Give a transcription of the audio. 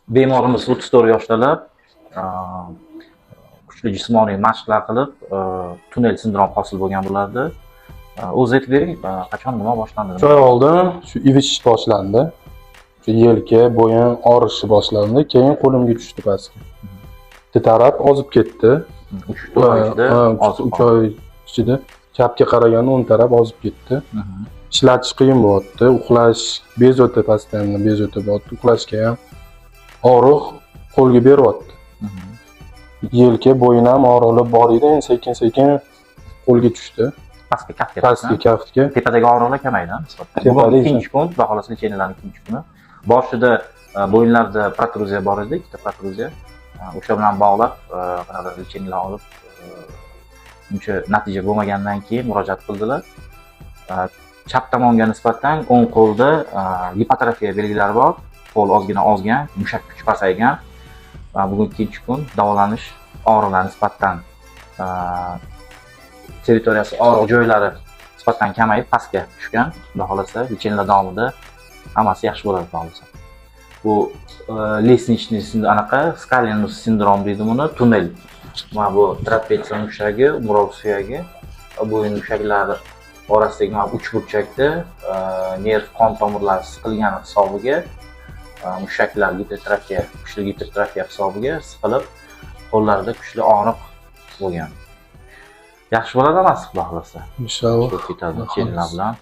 Bemorimiz 34 yoshdalar. Kuchli jismoniy mashqlar qilib, tunnel sindrom hosil bo'lgan bularda. O'zi aytib bering, qachon nima boshlandi? 3 oy oldin shu ivish boshlandi. Shu yelka, bo'yin og'rishi boshlandi. Keyin qo'limga tushdi pastga. Bitta taraf ozib ketdi. 3-4 oy ichida Ha, ozib 3 oy ichida chapga qaraganda o'ng taraf ozib ketdi. Ishlatish qiyin bo'lyapti. Uxlash bezovta, постоянно bezovta bo'lyapti. Uxlashga ham og'riq qo'lga beryapti. Yelka, bo'yin ham og'riqlar bor edi. Endi sekin-sekin qo'lga tushdi. Pastga, kaftga. Pastga, kaftga. Tepadagi og'riqlar kamaydi nisbatan. Tepadagi Bugun ikkinchi kun, xudo xohlasa, лечения larning ikkinchi kuni. Boshida bo'yinlarda protruziya bor edi, ikkita protruziya. O'sha bilan bog'lab qanaqadir лечения lar olib, uncha natija bo'lmagandan keyin murojaat qildilar. Chap tomonga nisbatan o'ng qo'lda gipotrofiya belgilari bor. Qo'l ozgina ozgan, mushak kuchi pasaygan. Va bugun ikkinchi kun davolanish og'riqlar nisbatan territoriyasi, og'riq joylari nisbatan kamayib, pastga tushgan. Xudo xohlasa, лечения lar davomida hammasi yaxshi bo'ladi, xudo xohlasa. Bu лестничный anaqa scalenus sindrom deydi buni, tunnel. Mana bu trapetsiya mushagi, umrov suyagi, bo'yin mushaklari orasidagi mana bu uchburchakda nerv qon tomirlari siqilgani hisobiga mushaklar gipertrofiya, kuchli gipertrofiya hisobiga siqilib, qo'llarida kuchli og'riq bo'lgan. Yaxshi bo'ladi hammasi, xudo xohlasa. Inshaalloh. Ko'p ketadi Xudo лечения lar xohlasa. bilan.